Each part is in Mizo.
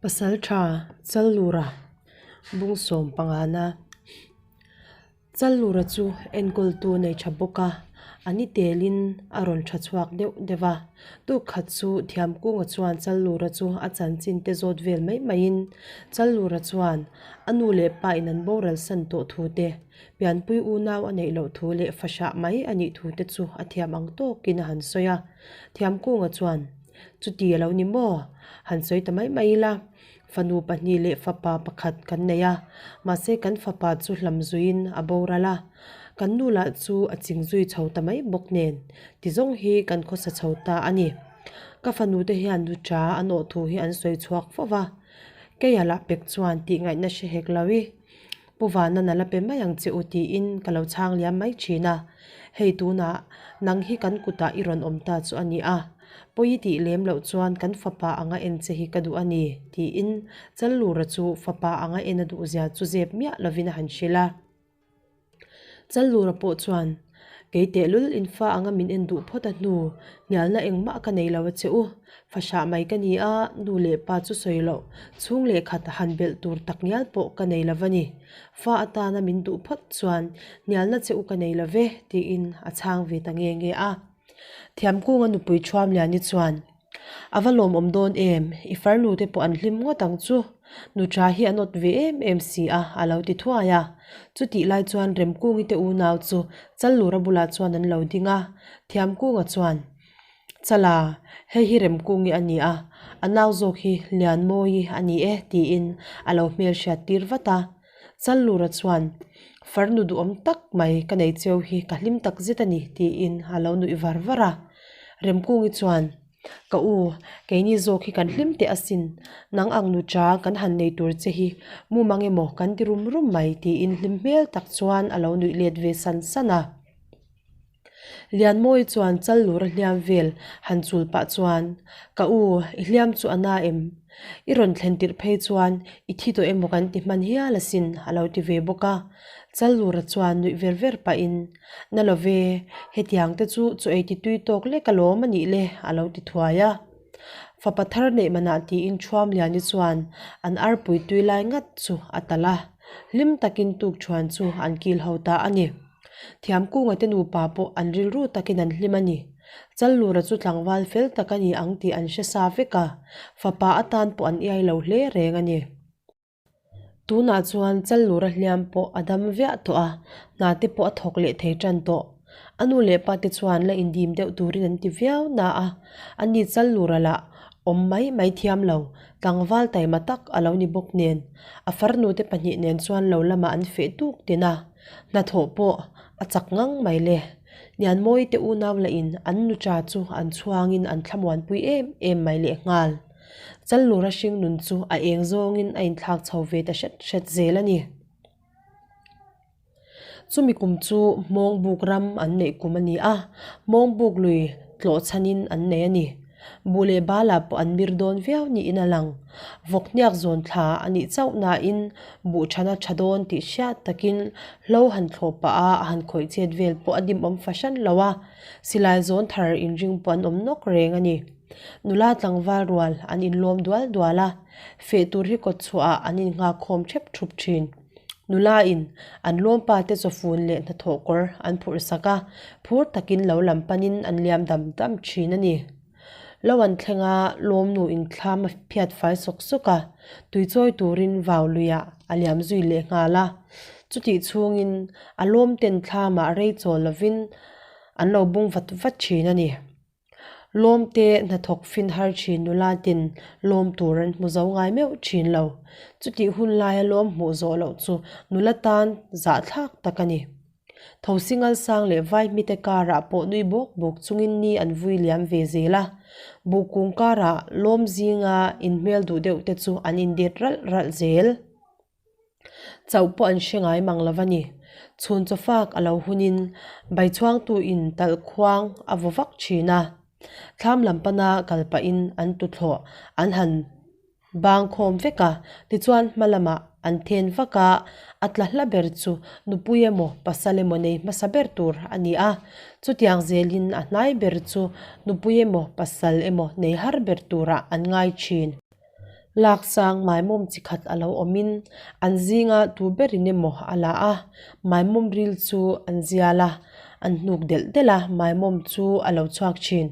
Pasalṭha Challura bung sawm pangana Challura chu enkawltu nei ṭha bawk a, a ni telin a rawn ṭha chhuak deuh deuh a. Tuk khat chu Thiamkunga chuan Challura chu a chanchin te zawt vel mai maiin Challura chuan a nu leh pa in an boral san tawh thu te, pianpui unau a neih loh thu leh fahrah mai a nih thu te chu a thiam ang tawkin a han sawi a. Thiamkunga chuan. Chuti a lo ni maw? Han sawi ta mai mai ila, fanu pahnih leh fapa pakhat kan nei a, mahse kan fapa chu hlam zuiin a boral a, kan nu lah chu a ching zui chho ta mai bawk nen, ti zawng hi kan khawsa chho ta a ni. Ka fanu te hian nuṭa a nawh thu hi an sawi chhuak fo va, keia lah pek chuan tih ngaihna hre hek lo i. Pu Vanan a la pe mai ang che u tiin ka lo chhang liam mai thin a, hei tunah nang hi kan kutah i rawn awm ta chu a ni a, pawi i tih lem loh chuan kan fapa anga en che hi ka duh a ni tiin Challura chu fapa anga en a duhzia chu zep miah lovin a han hrilh a. Challura pawh chuan Kei tehlul in fa anga min en duh phawt a hnu, hnialna engmah ka nei lo a che u. Fahrah mai ka ni a, nu leh pa chu sawi loh, chhung leh khat han belh tur tak ngial pawh ka nei lo va ni. Fa atana min duh phawt chuan hnialna che u ka nei lo ve, tiin a chhang ve ta nge nge a. Thiamkunga nupui Thuamliani chuan, A va lawmawm dawn em? I farnu te pawh an hlim ngawt ang chu. Nuṭa hi an awt ve em em si a, a lo ti thuai a. Chutih lai chuan Remkungi te unau chu Challura bulah chuan an lo ding a. Thiamkunga chuan, Chala, hei hi Remkungi a ni a, a nau zawk hi Lianmawii a ni e, tiin a lo hmelhriat tir vat a. Challura chuan, Farnu duhawm tak mai ka nei cheu hi ka hlim tak zet a ni, tiin a lo nuih var var a. Remkungi chuan, Ka u, keini zawk hi kan hlim teh asin, nang ang nu cha kan han nei tur che hi mumang emaw kan ti rum rum mai, tiin hlim hmel tak chuan a lo nuih let ve san san a. Lianmawi chuan chal lura hliam vel han chul pah chuan, Ka u, i hliam chu a na em? I rawn thlen tirh phei chuan i thi tawh emaw kan ti hman hial asin, a lo ti ve bawk a. Chal lura chuan nuih ver ver pahin, Na lo ve, hetiang te chu chaw ei ti tui tawk lek alawm a nih le, a lo ti thuai a. Fapa thar neih manah tiin Thuamliani chuan an arpui tui lai ngat chu a talh a, hlim takin tukṭhuan chu an kil ho ta a ni. Thiamkunga te nupa pawh an rilru takin an hlim a ni. Challura chu tlangval fel tak a ni ang tih an hre sa vek a, fapa atan pawh an iai lo hle reng a ni. Tunah chuan Challura hliam pawh a dam viah tawh a, hna te pawh a thawk leh thei tan tawh. A nu leh pa te chuan la indim deuh turin an ti viau na a, ani Challura lah awm mai mai thiam lo, tlangval taima tak a lo ni bawk nen, a farnu te pahnih nen chuan lo lamah an feh tuk tin a. Hnathawh pawh a chak ngang mai le. Lianmawi te unau lah in an nucha chu an chhuangin an thlamuanpui em em mai leh nghal. Challura hring nun chu a eng zawngin a inthlak chho ve ta hret hret zel a ni. Chumi kum chu Hmawngbuk ram an neih kum a ni a, Hmawngbuk lui tlawh chhanin an nei a ni. Buh leh balah pawh an mir dawn viau niin a lang. Vawk hniak zawn thla a nih chauh nain buh thana tha dawn tih hriat takin hlo han thlawh pah a, a han khawih chet vel pawh a dimawm fahran lo a, silai zawn thar inring pawh an awm nawk reng a ni. Nula tlangval rual an inlawm dual dual a, feh tur hi kawt chhuahah an innghak khawm thep thup thin. Nula in an lawmpa te chawfun leh hnathawh kawr an phurh sak a, phur takin lo lam panin an liam dam dam thin a ni. Lo an thleng a, lawmnu in thlam a phiat fai sawk sawk a, tui chawi turin vau luiah a liam zui leh nghal a. Chutih chhungin a lawm ten thlamah rei chawl lovin an lo bung vat vat thin a ni. Lawmte hnathawk fin har thin nula tin lawm tur an hmu zo ngai meuh thin lo. Chutih hun laia lawm hmuh zawh loh chu nula tan zahthlak tak a ni. Thosingal sang leh vaihmite karah pawh nui bawk bawk chungin ni an vui liam ve zel a. Buh kung karah lawm zinga inhmel duh deuh te chu an indet ralh ralh zel. Chauh pawh an hre ngai mang lo va ni. Chhun chaw fak a lo hunin Baichhuangtu in talh khuang a vaw vak thin a. Thlam lam pana kal pahin an tuthlawh an han bang khawm vek a, tichuan hma lamah an then vak a, a tla hla ber chu nupui emaw pasal emaw nei hmasa ber tur a ni a. Chutiang zelin a hnai ber chu nupui emaw pasal emaw nei har ber turah an ngai thin. Lak sang maimawm chi khat a lo awmin an zinga tu berin emaw a la a, maimawm ril chu an zial a, an hnuk delh delh a, maimawm chu a lo chhuak thin.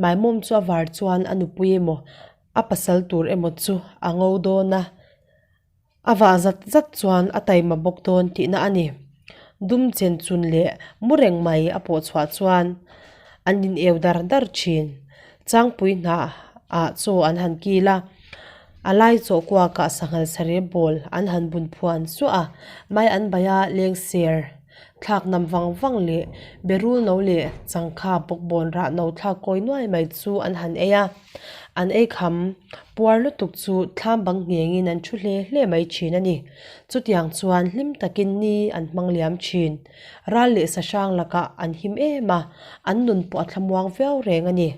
Maimawm chu a var chuan a nupui emaw a pasal tur emaw chu a ngo dawn a. A vah zat zat chuan a taima bawk dawn tihna a ni. Dum chen chun leh mu reng mai a pawh chhuah chuan an in eu dar dar thin. Changpui hnah ah chaw an han kil a, a lai chaw kuakah sanghal sarep bawl an han bun phuan suah a, mai an bai a leng ser thlak nam vang vang leh berul no leh changkha bawkbawn rah no thlak kawi nuai mai chu an han ei a. An ei kham puar lutuk chu thlam bang nghengin an thu hle hle mai thin a ni. Chutiang chuan hlim takin ni an hmang liam thin. Ral leh sahrang lakah an him em a, an nun pawh a thlamuang viau reng a ni.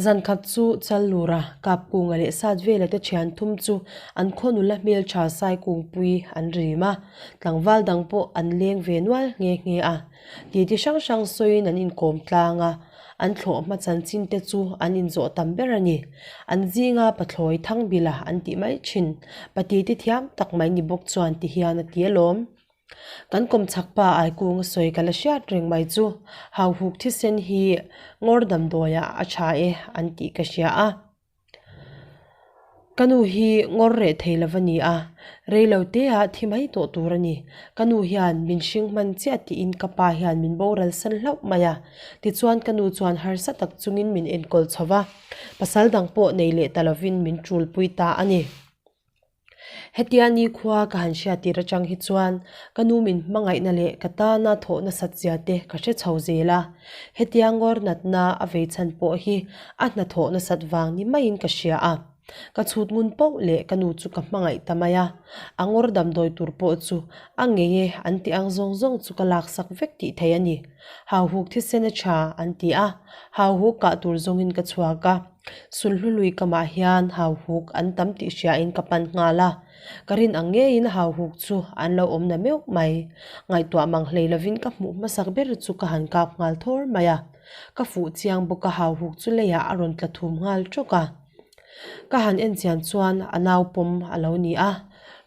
Zan khat chu Challura, Kapkunga leh Satvela te thian thum chu an khaw nula hmeltha Saikungpui an rim a, tlangval dang pawh an leng ve nual nghe nghe a. Titi hrang hrang sawiin an inkawm tlang a, an thlawh hma chanchin te chu an inzawh tam ber a ni. An zinga pathlawi Thangbila an tih mai thin, patiti thiam tak mai ni bawk chuan ti hian a ti alawm. Kan kawmchhak pa Aikunga sawi ka la hriat reng mai chu Hauhuk thisen hi ngawr damdawiah a tha e an tih ka hria a. Ka nu hi ngawr reh thei lo va ni a, rei lo te ah thi mai tawh tur a ni. Ka nu hian min hring hman chiah tiin ka pa hian min boral san hlauh mai a. Tichuan ka nu chuan harsa tak chungin min enkawl chho va, pasal dang pawh nei leh ta lovin min ṭulpui ta a ni. Hetia nikhua ka han hriat tir atang hi chuan ka nu min hmangaihna leh ka tana thawh nasat zia te ka hre chho zel a. Hetia ngawr natna a vei chhan pawh hi a hnathawh nasat vang ni maiin ka hria a. Ka chhut ngun poh leh ka nu chu ka hmangaih ta mai a. A ngawr damdawi tur pawh chu a ngei e an tih ang zawng zawng chu ka laksak vek tih thei a ni. Hauhuk thisen a tha an ti a, hauhuk kah tur zawngin ka chhuak a. Sulhlu lui kamah hian hauhuk an tam tih hriain ka pan nghal a, ka rin ang ngeiin hauhuk chu an lo awm na meuh mai. Ngaihtuah mang hlei lovin ka hmuh hmasak ber chu ka han kap nghal thawr mai a, ka fuh chiang bawk a hauhuk chu leiah a rawn tla thum nghal tawk a. Ka han en chian chuan a nau pawm a lo ni a,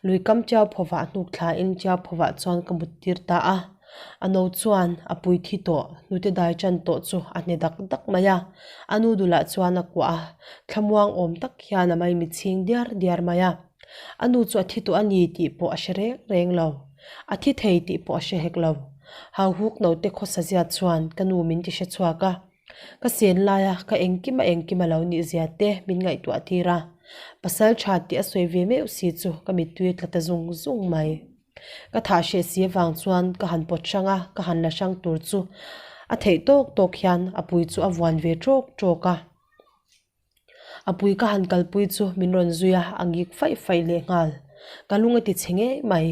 lui kam chiau phawvah hnuk thlain chiau phawvah chuan ka mut tir ta a. A no chuan a pui thi tawh, hnute dai tan tawh chu a hne dak dak mai a. A nu dulah chuan a kuah a, thlamuang awm tak hian a maimi chhing diar diar mai a. A nu chu a thi tawh a ni tih pawh a hre reng reng lo. A thi thei tih pawh a hre hek lo. Hauhuk naute khawsa zia chuan ka nu min ti hre chhuak a. Ka sen laia ka engkim a engkim a lo nih zia te min ngaihtuah tir a. Pasal tha tih a sawi ve meuh si chu ka mittui a tla ta zung zung mai. Ka thah hreh si avang chuan ka han pawt hrang a, ka han la hrang tur chu a theih tawk tawk hian a pui chu a vuan ve tawk tawk a. A pui ka han kalpui chu min rawn zui a, a ngik faih faih leh nghal. Ka lung a ti chhe ngei mai.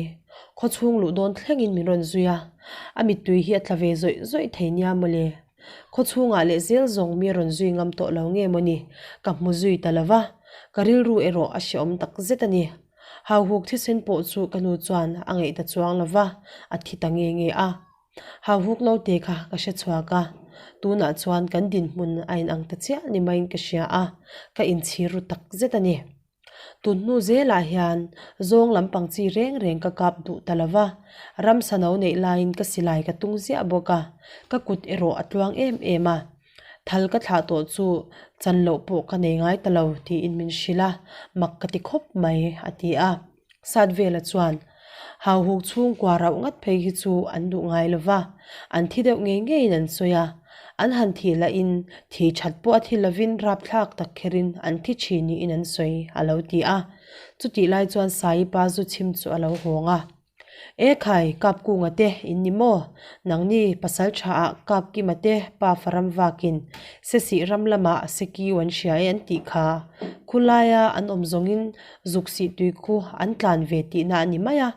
Khawchhung luh dawn thlengin min rawn zui a, a mittui hi a tla ve zawih zawih thei nia mawle. Khawchhungah leh zel zawng mi rawn zui ngam tawh lo nge mawni, ka hmu zui ta lo va, ka rilru erawh a hrehawm tak zet a ni. Hauhuk thisen pawh chu ka nu chuan a ngaih ta chuang lo va, a thi ta nge nge a. Hauhuk naute kha ka hre chhuak a, tunah chuan kan dinhmun a inang ta chiah ni maiin ka hria a, ka inchhir ru tak zet a ni. Tun hnu zelah hian zawng lampang chi reng reng ka kap duh ta lo va, ramsa no neih laiin ka silai ka tung ziah bawk a, ka kut erawh a tluang em em a. Thal ka thlah tawh chu chan loh pawh ka nei ngai ta lo tiin min hrilh a, mak ka ti khawp mai a ti a. Satvela chuan, Hauhuk chhungkua rauh ngat phei hi chu an duh ngai lo va, an thi deuh ngei ngeiin an sawi a, an han thih lahin thi that pawh a thi lovin rapthlak tak kherin an thi thin niin an sawi a lo ti a. Chutih lai chuan Saipa zu chhim chu a lo hawng a. E khai, Kapkunga te in ni maw? Nangni pasal tha ah Kapkima te pa faram vakin Sesih ram lamah Sekiu an hria e an tih kha. Khulaia an awm zawngin zuk sih tui khu an tlan ve tihna a ni mai a,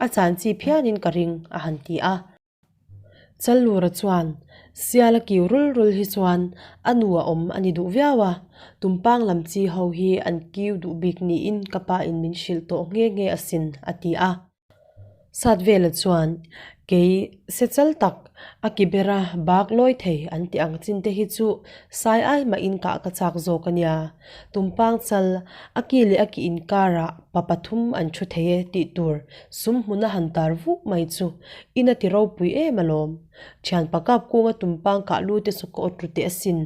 a chan chi phianin ka ring a han ti a. Challura chuan sial a kiu rul rul hi chuan a nu a awm a ni duh viau a, tumpang lam chi ho hi an kiu duh bik niin ka pa in min hrilh tawh nghe nghe asin a ti a. Satvela chuan. Kei se chal tak, a ki bera bak lawi thei an tih ang chin te hi chu sai ai mahin kah ka chak zawk a nia. Tumpang chal, a ki leh a ki inkarah pa pathum an thu thei e tih tur sum hmuna han tar vuk mai chu in a ti ropui em alawm. Thianpa kap kunga tumpang kah lu te chu ka awt ru teh asin,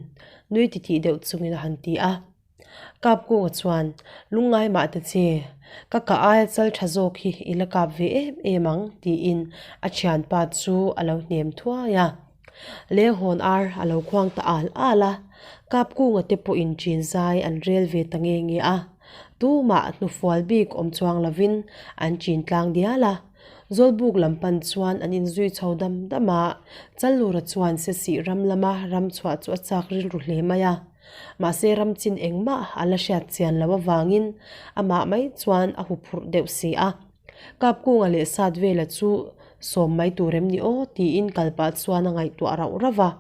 nui titih deuh chungin a han ti a. Kapkunga chuan, Lungngai mah ta che, ka kah aia chal tha zawk hi i la kap ve em em ang, tiin a thianpa chu a lo hnem thuai a. Lenghawn ar a lo khuang ta al al a, Kapkunga te pawhin ṭin zai an rel ve ta nge nge a. Tumah hnufual bik awm chuang lovin an ṭin tlang dial a. Zawlbuk lam pan chuan an inzui chho dam dam a, Challura chuan Sesih ram lama ram chhuah chu a chak rilru hle mai a. Mahse ram chin engmah a la hriat chian loh avangin amah mai chuan a huphurh deuh si a. Kapkunga leh Satvela chu sawm mai tur em ni aw tiin kal pah chuan a ngaihtuah rauh rauh a.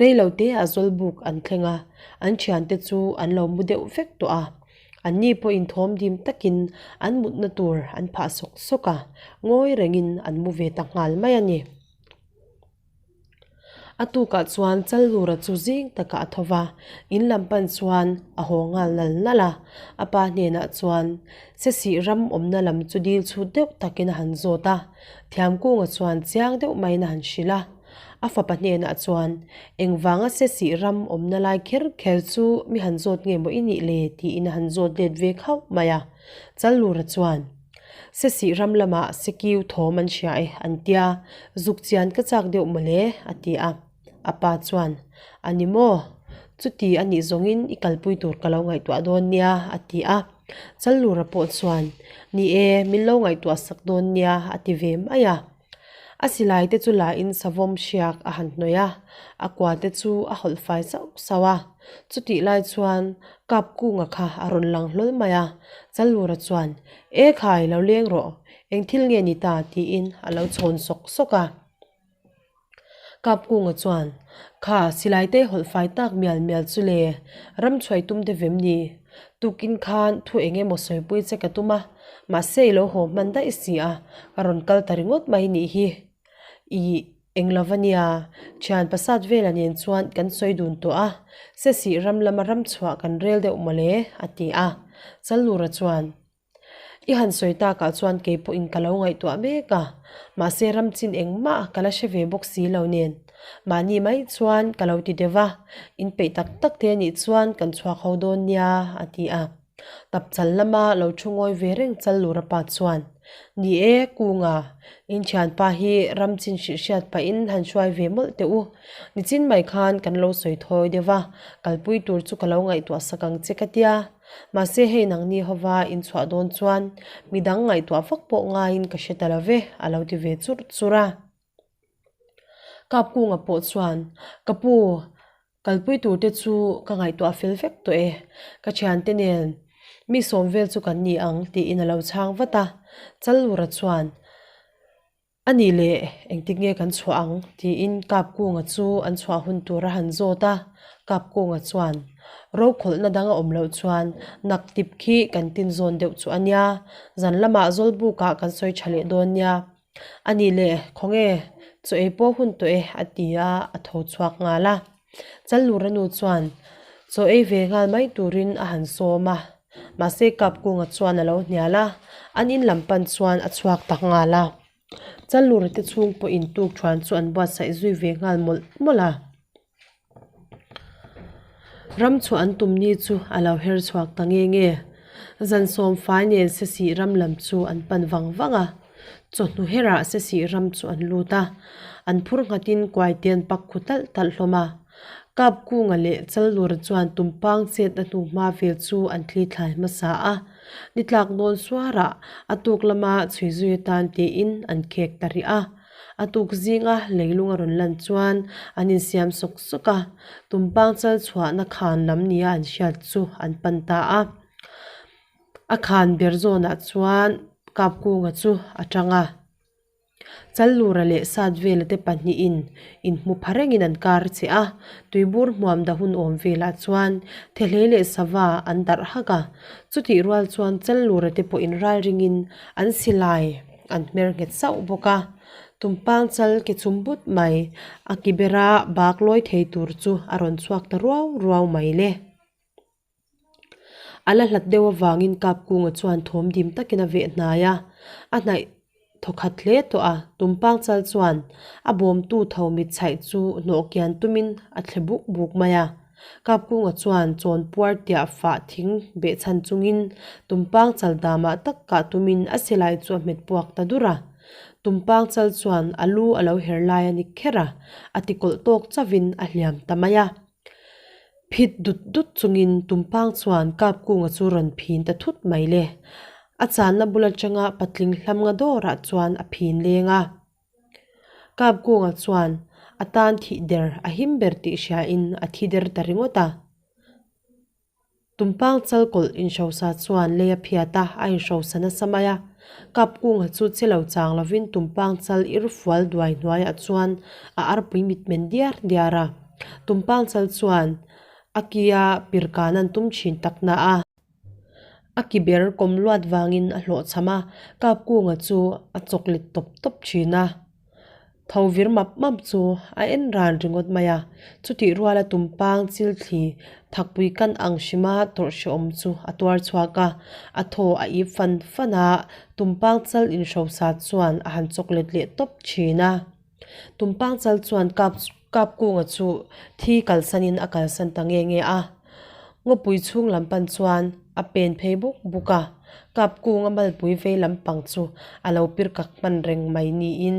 Rei lo te a Zawlbuk an thleng a, an thiante chu an lo mu deuh vek tawh a. Anni pawhin thawm dim takin an mutna tur an phah sawk sawk a, ngawi rengin an mu ve ta nghal mai a ni. A tukah chuan Challura chu zing takah a tho va, in lam pan chuan a haw nghal nal nal a. A pa hnenah chuan Sesih ram awmna lam chu dil chhut deuh takin a han zawt a, Thiamkunga chuan chiang deuh maiin a han hrilh a. A fapa hnenah chuan, Engvanga Sesih ram awmna lai kher kher chu mi han zawt nge maw i nih le? tiin a han zawt let ve khauh mai a. Challura chuan. Sesih ram lamah Sekiu thawm an hria e an tia, zuk chian ka chak deuh mawle a ti a. A pa chuan, A ni maw? Chuti a nih zawngin i kalpui tur ka lo ngaihtuah dawn nia a ti a. Challura pawh chuan, Ni e, min lo ngaihtuah sak dawn nia a ti ve mai a. A silai te chu la in savawm hriak a han hnawih a, a kua te chu a hawlh fai sauh sauh a. Chutih lai chuan Kapkunga kha a rawn lang hlawl mai a, Challura chuan, E khai, lo leng rawh, eng thil nge ni ta? tiin a lo chhawn sawk sawk a. Kapkunga chuan, Kha, silai te hawlh fai tak mial mial chu le, ram chhuai tum te vem ni? Tukin khan thu eng emaw sawipui che ka tum a, mahse i lo haw hman daih si a, ka rawn kal ta ringawt mai nih hi. I eng lova nia, thian pasat vela nen chuan kan sawi dun tawh a, Sesih ram lama ram chhuah kan rel deuh mawle, a ti a. Challura chuan. I han sawi takah chuan kei pawhin ka lo ngaihtuah mek a, mahse ram chin engmah ka la hre ve bawk si lo nen. Mahni mai chuan ka lo ti deuh a, inpeih tak tak te anih chuan kan chhuak ho dawn nia, a ti a. Tapchal lama lo thu ngawi ve reng Challura pa chuan, Ni e, Kunga, in thianpa hi ram chin hrilh hriat pahin han hruai ve mawlh teh u. Nichin mai khan kan lo sawi thawi deuh a, kalpui tur chu ka lo ngaihtuah sak ang che ka tia. Mahse hei nangni hova inchhuah dawn chuan midang ngaihtuah vak pawh ngaiin ka hre ta lo ve, a lo ti ve churh churh a. Kapkunga pawh chuan, Ka pu, kalpui turte chu ka ngaihtuah fel vek tawh e, ka thiante nen mi sawm vel chu kan ni ang, tiin a lo chhang vat a. Challura chuan, A nih leh, engtik nge kan chhuah ang? tiin Kapkunga chu an chhuah hun tur a han zawt a. Kapkunga chuan, Rokhawlhna dang a awm loh chuan nak tip khi kan tin zawn deuh chu a nia, zan lamah Zawlbukah kan sawi tha leh dawn nia. A nih leh, khawnge, chaw ei pawh hun tawh e, a ti a, a tho chhuak nghal a. Challura nu chuan chaw ei ve nghal mai turin a han sawm a, mahse Kapkunga chuan a lo hnial a, an in lam pan chuan a chhuak ta nghal a. Challura te chhung pawhin tuk thuan chu an buatsaih zui ve nghal mawlh mawlh a. Ram chhuah an tum ni chu a lo her chhuak ta nge nge. Zan sawm fai nen Sesih ram lam chu an pan vang vang a. Chawhnu herah Sesih ram chu an lut a, an phur nghatin kuaite an pak khu talh talh hlawm a. Kapkunga leh Challura chuan tumpang chetna hnu hma vel chu an thli thlai hmasa a, ni tlak nawn suarah a tuk lama chhui zui atan tiin an khek ta rih a. A tuk zinga leilung a rawn lan chuan an insiam sawk sawk a, tumpang chal chhuahna khan lam nia an hriat chu an pan ta a. A khan ber zawnah chuan Kapkunga chu a tang a. Challura leh Satvela te pahnihin inhmu pha rengin an kar che a, tuibur hmuam dah hun awm velah chuan thehlei leh sava an darh hak a. Chutih rual chuan Challura te pawhin ralringin an silai an hmer nghet sauh bawk a. Tumpang chal ke chum but mai, a ki bera bak lawi thei tur chu a rawn chhuak ta ruau ruau mai le. A la hlat deuh avangin Kapkunga chuan thawm dim takin a veh hnai a, a hnaih thawkhat hle tawh a, Tumpang chal chuan a bawmtu tho mitchhaih chu hnawh kian tumin a thle buk buk mai a. Kapkunga chuan chawn puar tiah fah thing behchhan chungin Tumpang chal damah tak kah tumin a silai chu a hmet puak ta dur a. Tumpang chal chuan a lu a lo her lai a ni kher a, a ti kawlh tawk chauhin a hliam ta mai a. Phit dut dut chungin Tumpang chuan Kapkunga chu rawn phin ta thut mai le. A channa bul atanga patling hlamnga dawrah chuan a phin leng a. Kapkunga chuan a tan thih der a him ber tih hriain a thi der ta ringawt a. Tumpang chal kawlh inhrosa chuan lei a phiat a, a inhrosa nasa mai a. Kapkunga chu che lo chang lovin Tumpang chal ir fual duai hnuaiah chuan a arpui mitmen diar diar a. Tumpang chal chuan a kia pirkan an tum thin tak na a. A ki ber kawm luat vangin a hlawhchham a, Kapkunga chu a chawk let tawp tawp thin a. Tho vir map map chu a en ran ringawt mai a, chutih ruala tumpang chil thli thakpui kan ang hrima tawrh hrehawm chu a tuar chhuak a, a thaw a ip fan fan a, tumpang chal inhrosa chuan a han chawk let leh tawp thin a. Tumpang chal chuan kap Kapkunga chu thi kalsanin a kalsan ta nge nge a, ngawpui chhung lam pan chuan a pen phei buk buk a, Kapkunga malpui vei lampang chu a lo pir kak hman reng mai niin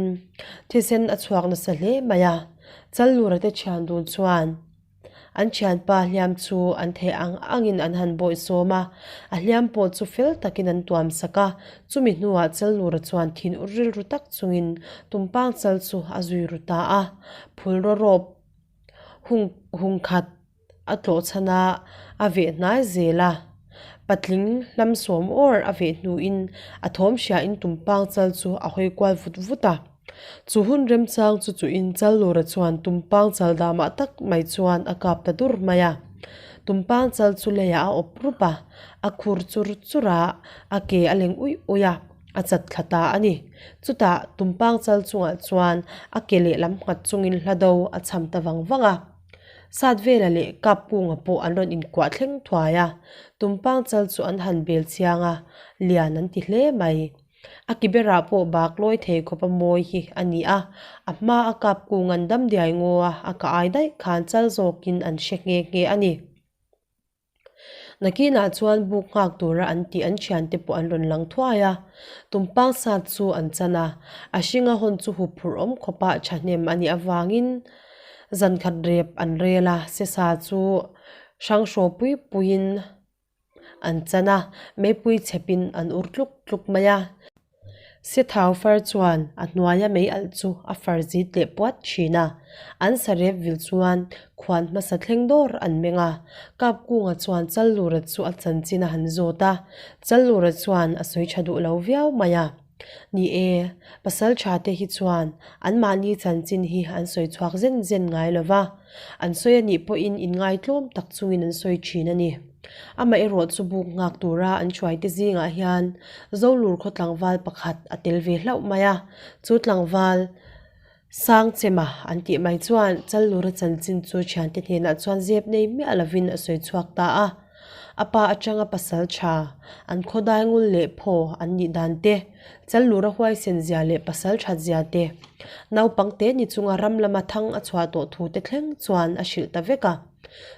thisen a chhuak nasa hle mai a, Challura te thian dun chuan An thianpa hliam chu an theih ang angin an han bawih sawm a, a hliam pawh chu fel takin an tuam sak a. Chumi hnuah Chalnura chuan thin ur rilru tak chungin Tumpang chal chu a zui ru ta a, phulraw rawp hung hung khat a tlawh chhan a, a veh hnai zel a. Patling hlam sawm awr a veh hnuin a thawm hriain Tumpang chal chu a hawi kual vut vut a. Chu hun remchang chu chuhin Challura chuan Tumpang chal damah tak mai chuan a kap ta dur mai a. Tumpang chal chu leiah a awp rup a, a khur chur chur a, a ke a leng uih uih a, a chat thla ta a ni. Chutah Tumpang chal chungah chuan a ke lehlam nghat chungin hla do a cham ta vang vang a. Satvela leh Kapkunga pawh an rawn inkuah thleng thuai a, Tumpang chal chu an han bel chiang a, lian an ti hle mai. A ki berah pawh bak lawi thei khawp a mawi hi a ni a, a hma a kap kung an dam diai ngaw a, a ka ai daih khan chal zawkin an hre nghe nghe a ni. Nakinah chuan buk nghak tura an tih an thiante pawh an rawn lang thuai a, tumpang sat chu an chan a, a hringa hawn chu huphurh awm khawpah thahnem a nih avangin zankhat rep an rel a, sesa chu hranghraw pui puiin An chan a, meipui chhepin an ur tluk tluk mai a. Sethau far chuan a hnuaia mei alh chu a far zit leh puat thin a. An sarep vil chuan khuan hmasa thleng dawr an meng a. Kapkunga chuan Challura chu a chanchin a han zawt a. Challura chuan a sawi tha duh lo viau mai a. Ni e, pasal tha te hi chuan anmahni chanchin hi an sawi chhuak zen zen ngai lo va, an sawi a nih pawhin inngaitlawm tak chungin an sawi thin a ni. Amaherawh chu buk nghak tura an hruaite zingah hian Zolur khaw tlangval pakhat a tel ve hlauh mai a, chu tlangval Sangchema an tih mai chuan Challura chanchin chu thiante hnenah chuan zep nei miah lovin a sawi chhuak ta a. A pa atanga pasal tha, an khawdai ngul leh phaw an nih dan te, Challura huaisen zia leh pasal that zia te, naupang te ni chunga ram lama thang a chhuah tawh thu te thleng chuan a hrilh ta vek a.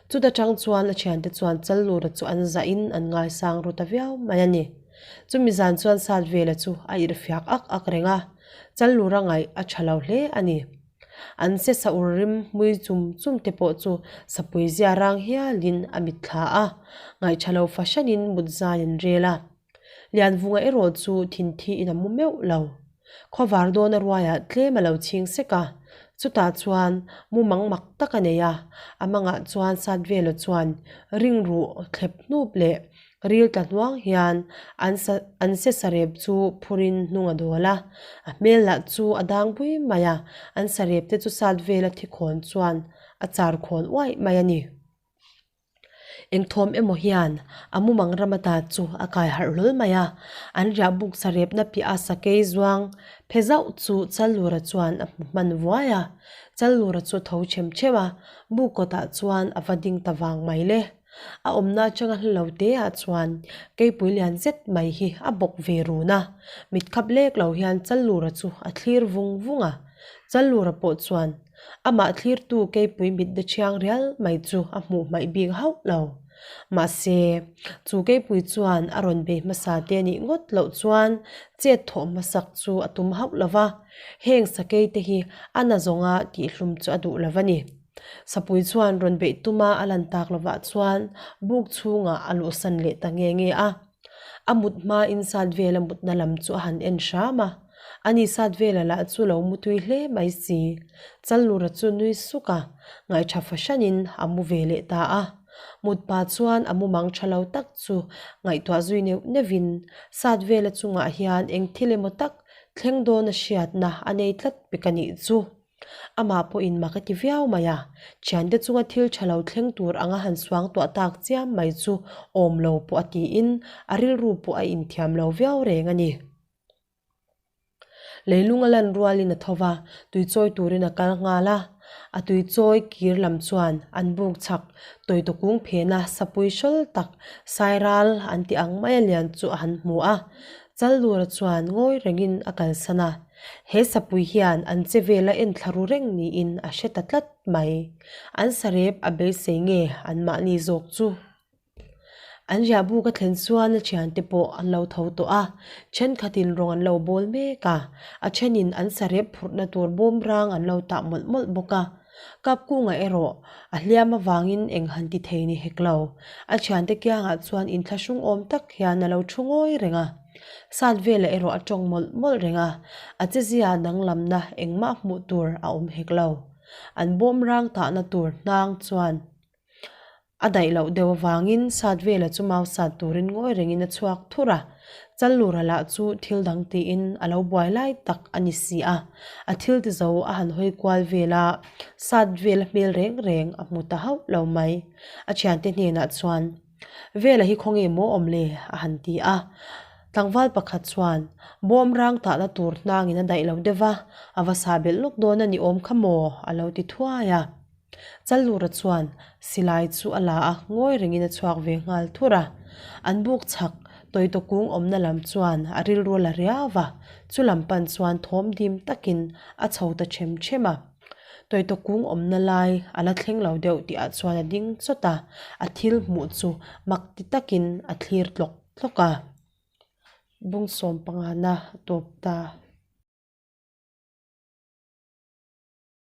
Chuta tang chuan a thiante chuan Challura chu an zahin an ngaisang ru ta viau mai a ni. Chumi zan chuan Satvela chu a irhfiak ak ak reng a. Challura ngaih a tha lo hle a ni. An se sa ur rim hmui chum chum te pawh chu sapui zia rang hialin a mitthla a, ngaih tha lo fahranin mut zai an rel a. Lianvunga erawh chu thinthi in a mu meuh lo. Khawvar dawna ruaiah tlem a lo chhing sek a, chutah chuan mumang mak tak a nei a, a mangah chuan Satvela chuan ringruh thlep hnup leh Ril tla hnuang hian an sa an se sarep chu phurin hnung a dawl a, a hmel lah chu a dang pui mai a, an sarep te chu sat vela thi khawn chuan a char khawn uaih mai a ni. Eng thawm emaw hian a mumang ram ata chu a kai harh hlawl mai a, an riah buk sarepna piah a sakei zuang phe zauh chu Challura chuan a hmu hman vuai a. Challura chu a tho chem chem a, buk kawtah chuan a va ding ta vang mai le. A awmna atanga hla lo te ah chuan keipui lian zet mai hi a bawk ve run a, mit khap lek lo hian Challura chu a thlir vung vung a. Challura pawh chuan amah thlirtu keipui mit na thiang rial mai chu a hmuh hmaih bik hauh lo. Mahse, chu keipui chuan a rawn bei hmasa te anih ngawt loh chuan chet thawh hmasak chu a tum hauh lo va, heng sakei te hi a na zawnga tihhlum chu a duh lo a ni. Sapui chuan rawn beih tuma a lan tak lovah chuan buk chhungah a luhsan leh ta nge nge a. A mut hmain sat vela mutna lam chu a han en hram a. Ani sat vela lah chu lo mutui hle mai si. Challura chu nui suk a, ngaihṭha fahranin a mu ve leh ta a. Mut pah chuan a mumang ṭha lo tak chu ngaihtuah zui neuh neuhin sat vela chungah hian eng thil emaw tak thleng dawna hriatna a nei tlat pek a nih chu. Amah pawhin mak a ti viau mai a, thiante chunga thil tha lo thleng tur anga han suang tuah tak chiam mai chu awm lo pawh a tiin a rilru pawh a inthiam lo viau reng a ni. Leilung a lan rualin a tho va, tuichawi turin a kal nghal a, a tuichawi kir lam chuan an buk chak tawitaw kung phena sapui hrawl tak sairal an tih ang maia lian chu a han hmu a, Challura chuan ngawi rengin a kalsan a. He sapui hian an che vel a en thla ru reng niin a hre ta tlat mai. An sarep a beisei nge anmahni zawk chu? An riahbuk a thlen chuan a thiante pawh an lo tho tawh a, thenkhatin rawng an lo bawl mek a, a thenin an sarep phurhna tur bawm rang an lo tah mawlh mawlh bawk a. Kapkunga erawh a hliam avangin eng han ti thei ni hek lo. A thiante kiangah chuan inthlahrung awm tak hian a lo thu ngawi reng a. Sat velah erawh a tawng mawlh mawlh reng a, a chezia danglamna engmah hmuh tur a awm hek lo. An bawm rang tahna tur hnang chuan a daih loh deuh avangin sat velah chu mau sat turin ngawi rengin a chhuak thur a. Challura lah chu thil dang tiin a lo buai lai tak a ni si a, a thil ti zo a han hawi kual vel a, sat vel a hmel reng reng a hmu ta hauh lo mai. A thiante hnenah chuan. Vela hi khawnge maw awm le? a han ti a. Tlangval pakhat chuan, Bawm rang tahna tur hnangin a daih lo deuh va, a va sa belh lawk dawn a ni awm kha maw? a lo ti thuai a. Challura chuan silai chu a la a, ngawi rengin a chhuak ve nghal thur a. An buk chhak tawitaw kung awmna lam chuan a rilru a la riau va, chu lam pan chuan thawm dim takin a chho ta ṭhem ṭhem a. Tawitaw kung awmna lai a la thleng lo deuh tih ah chuan a ding chawt a, a thil hmuh chu mak ti takin a thlir tlawk tlawk a. Bung sawm pangana a tawp ta.